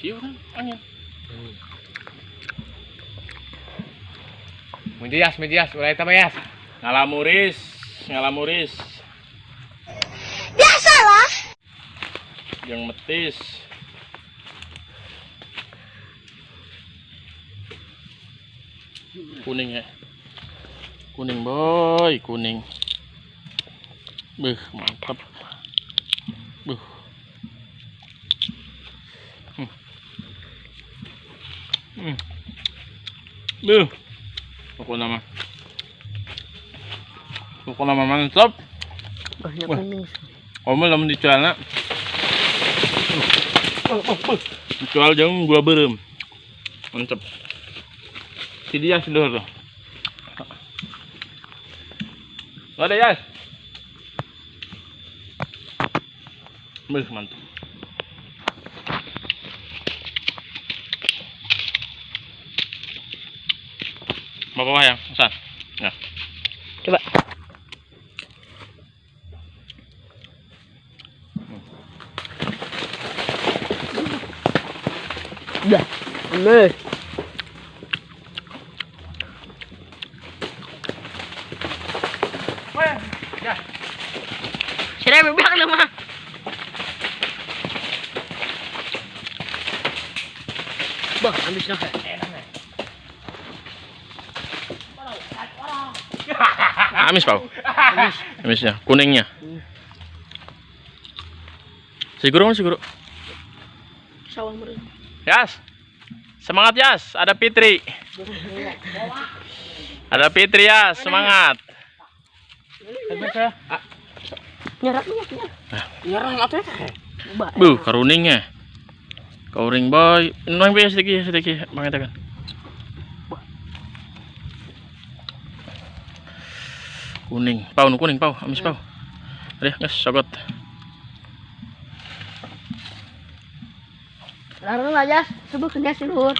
Sieu kan angin. Medias, medias, ulah eta mah yas. Ngalamuris, ngalamuris. Biasalah. Yang metis. Kuning ya. Kuning boy, kuning. Beuh, mantap. Beuh. Beuh. Pokoknya mah mantap. Banyak kuning. Kamu lamun dijualna. Dijual jeung gula beureum. Mantap. Si dia sudah tuh. Ada ya. Beuh, mantap. Bapak yang, San. Ya. Coba. Udah, ambil. Ya. Sudah bebek lu mah. Bang, ambil sana. Amis, Pau. Amis. Amisnya, kuningnya. Siguro mah siguro. Sawah meureun. Yas. Semangat Yas, ada Fitri. Ada Fitri Yas, semangat. Nyerap nya. Nyerang atuh teh. Buh, karuningnya. Kauring boy. Nang biasa sedikit sedikit banget kan. Kuning, pau nu kuning pau, amis pau. Ada geus sogot. Larang aja, sebut kena luhur.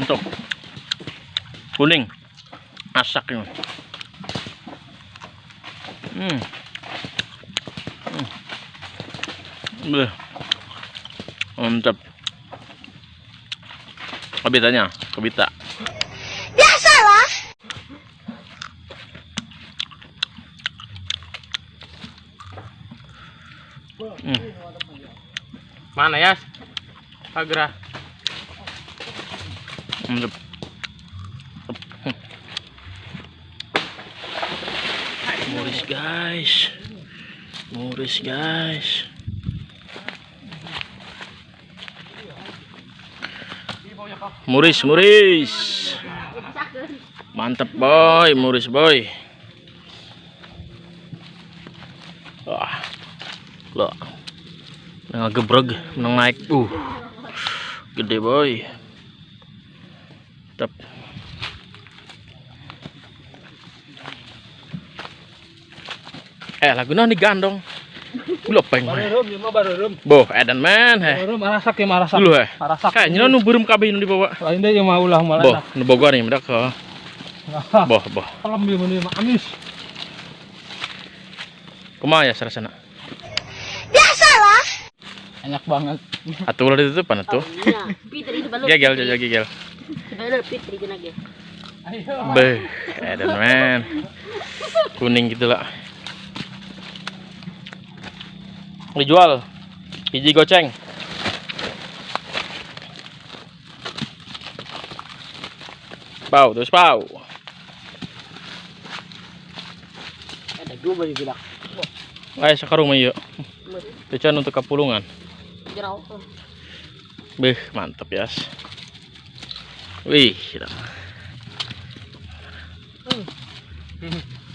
Untuk kuning, asak ini. Beuh. Mantap. Kebitanya, kebita. Biasalah. Mana ya? Agra. Mantap. Muris guys. Muris guys. Muris, muris. Mantap boy, muris boy. Wah. Loh. Menang gebreg, menang naik. Gede boy. Mantap. Lagu naon digandong. Lopeng. Bareureum ieu mah bareureum. Boh, edan men heh. Bareureum marasak ya marasak. Dulu heh. Marasak. Kayaknya nu beureum kabeh nu dibawa. Lain deui ieu mah ulah malah. Boh, nu Bogor nih mendak. Boh, boh. Pelem ieu mah amis. Kumaha ya sarasana? Biasalah. Enak banget. Atuh ulah ditutupan atuh. Fitri itu balu. Gegel jajal gegel. Balu Fitri jeung ge. Ayo. Beuh, edan men. Kuning gitu lah. Dijual biji goceng. Pau terus pau. Ada dua bari bilang. Ayo sekarang mah ieu. Tecan untuk kapulungan. Beuh, mantap ya. Wih, gitu.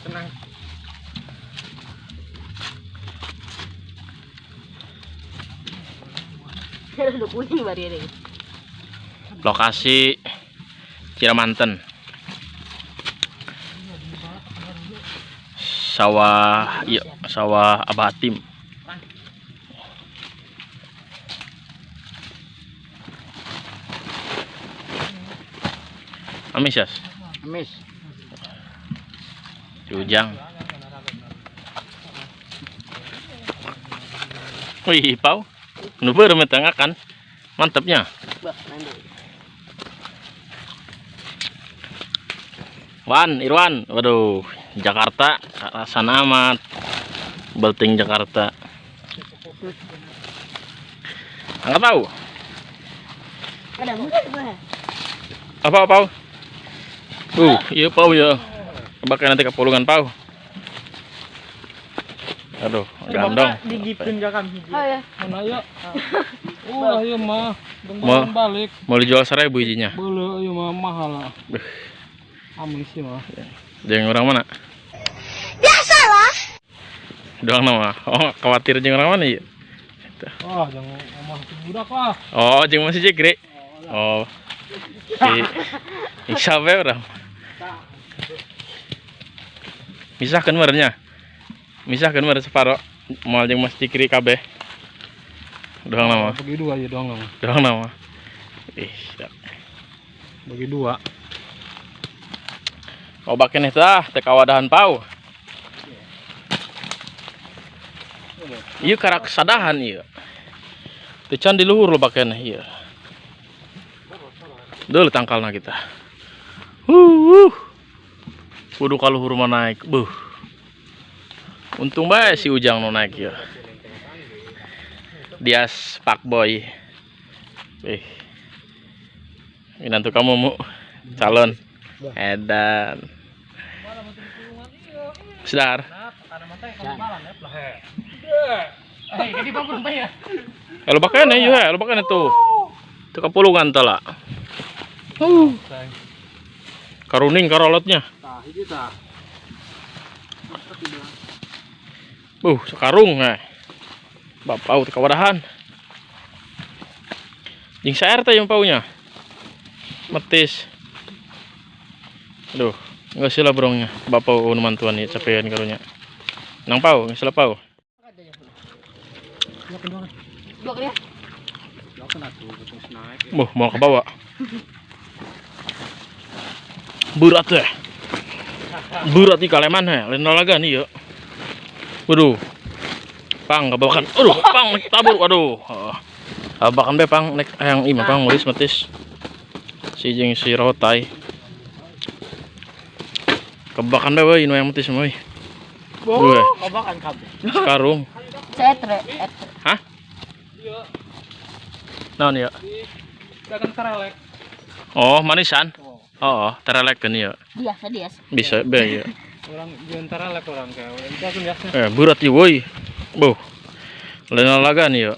Tenang. Lokasi Ciramanten. Sawah, iya, sawah Abah Atim. Amis ya? Amis. Ujang. Wih, pau. Nu beureum eta ngakan. Mantapnya. Wan, Irwan. Waduh, Jakarta rasana amat. Belting Jakarta. Angkat tahu. Apa pau? Iya pau ya. Bakal nanti kepulungan pau. Aduh, gandong. Digipin gak kan hiji. Oh ya. Mana ya? Oh, ayo mah. Dong balik. Mau dijual 1000 bijinya. Boleh, ayo mah mahal lah. Amis sih mah. Jeung orang mana? Biasalah. Doang nama. Oh, khawatir jeung orang mana ya? Oh, jangan ngomong budak lah. Oh, jeung masih jekre. Oh. Si Iksabe orang. Misahkeun meureunnya. Misahkeun meureun separo. Moal jeung Mas Cikri kabeh. Doang nama. Bagi dua ya doang nama. Doang nama. Ih, dak. Bagi dua. Loba keneh tah teu kawadahan pau. Ieu karak sadahan ieu. Teu can di luhur loba keneh ieu. Deul tangkalna kita. Kudu ka luhur mah naik. Beuh. Untung bae si Ujang nu naik ieu. Dias Pak Boy. Ih. Minantu kamu mu calon. Edan. Sedar. Lo bakal nih, ya, lo bakal tuh. Itu kepulungan tala. Karuning karolotnya. Sekarung eh. Bapau teu kawadahan. Jeung saer teh yang paunya. Metis. Aduh, enggak sila brongnya. Bapau nu mantuan ieu capean karunya. Nang pau, geus sila pau. Dua kali ya. Buh, mau ke bawah. Berat deh. Berat nih kaleman he, lain olaga nih ya. Waduh. Pang kebawakan. Aduh, pang naik tabur. Waduh. Kabakan be pang naik hayang imah pang muris metis. Si jeung si rotai. Kebakan be woi nu yang metis woi. Woi, Kabakan kabeh. sekarung. Setre. Hah? Iya. Naon ya? Dagang terelek. Oh, manisan. Oh, terelek kan ya. Biasa dia. Bisa be ya. Orang jual terelek orang kayak orang itu biasa. Berat ya woi. Buh. Lain olaga nih ya.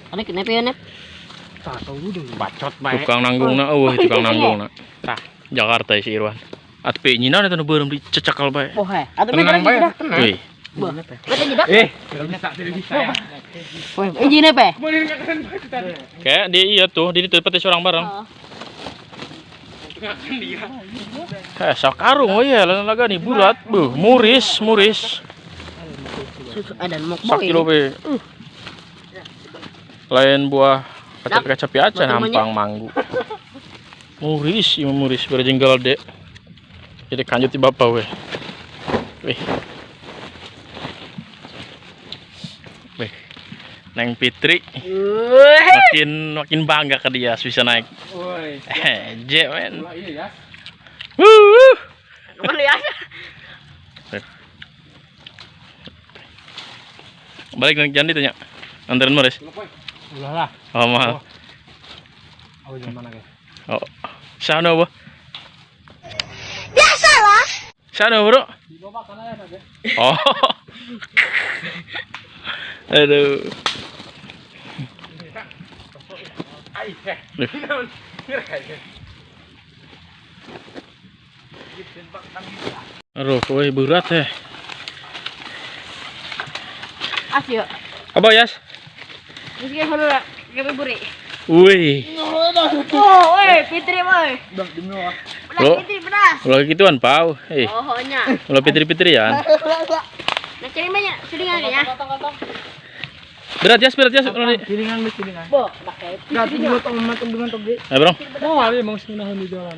Ane kenapa ya, Nep? Tah, tahu dulu. Bacot bae. Tukang nanggungna eueuh tukang nanggungna. Tah. Jakarta si Irwan. Atp nyina eta nu beureum dicecekal bae. Oh, he. Atau beda Tenang bae, lagi tenang. Wih, Bah. Beda jedak. Tidak bisa, tidak bisa ya. Woi, izin apa? Boleh nggak keren baju tadi. kayak dia iya tuh, di ditu petis orang bareng. Oh. Eh, sakarung oh iya, lain olaga nih bulat. Buh, muris, muris. Susu ada mok Sakilo be. Lain buah kacapi-kacapi aja nampang manggu. Muris, ieu muris berjenggal dek. Jadi kanjut di bapak weh. Wih. Wih. Neng Fitri makin makin bangga ke dia bisa naik. Woi. Je men. Iya ya. Wuh. Kemana ya? Balik naik jandi tanya. Anterin Muris. Ulah lah. Oh mahal. Aku jalan mana guys? Oh. Sana apa? Biasalah. Sana bro. Di bawah kan ada guys. Oh. Aduh. Aduh, woi berat ya. Asyo. Apa Yas? Terus kayak hulu lah, kayak buri. Wih, Oh, woi, Fitri woi. Pedas Lo. Fitri pedas. ulah gituan pau. Eh, Oh, nya. ulah pitri-pitrian. Nah, cari banyak, sering ya. Berat jas, berat jas. Kilingan, kilingan. Bo, pakai. Gati dua tong matong duman tong. Ayo, Bro. Oh, ali mau sinahon di jalan.